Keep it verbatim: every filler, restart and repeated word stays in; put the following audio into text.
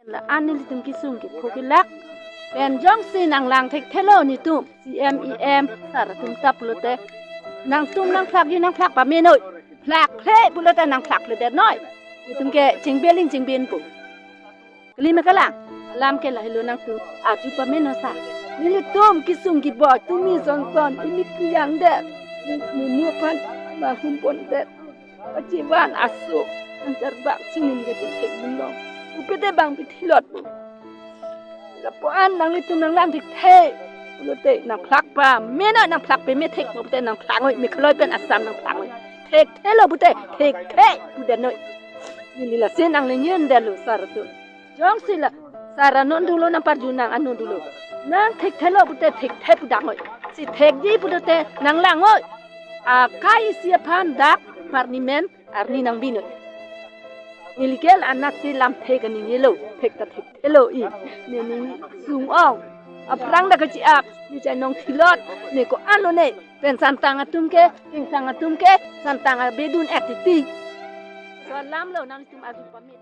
La-an nelitum kesung kepho kelak pen jongsi nanglang thekthelo netum C M, E M, sar atum ta pulote, nangtum nangphlakji nangphlak pame noi. Phlakphle pulote nangphlakphle det noi. Netum ke chingbeling chingbenpo. Kali ma kalang? Alam ke lahelo, nangtum arju pame non sar. Nelitum kesung keboi tumi sonson, imi kejang det, ni, ni nu aphan mahum pon det. Kachivan aso, anchar bak sini ni kachethek dun long. Pupe te bang pithilot pu. Lapu-an nanglitum nanglang thekthe pulote nangphlak pame noi, nangphlak pame thek pulote nangphlak noi, Meghalaya pen Assam nangphlak noi. Thekthelo pulote thekthe pu det noi. Neli lasi nanglingdun detlo sar atum. Jongsi la sar anon dolo, nangparju nang anon dolo. Nang thekthelo pulote thekthe pu dak noi. Si thekji pulote nanglang noi. Akai isi aphan dak parliament arni nangbi noi. Neli ke la-anat si lam thek aning helo, thek ta thekthelo i. Ne ning sung ong. Aphrang dak kachi-ap, ne chai nong thilot, ne ko-an lone, pen santang atum ke, kingsang atum ke, santang abedun et titi. So alam lo, nangtum arju pame.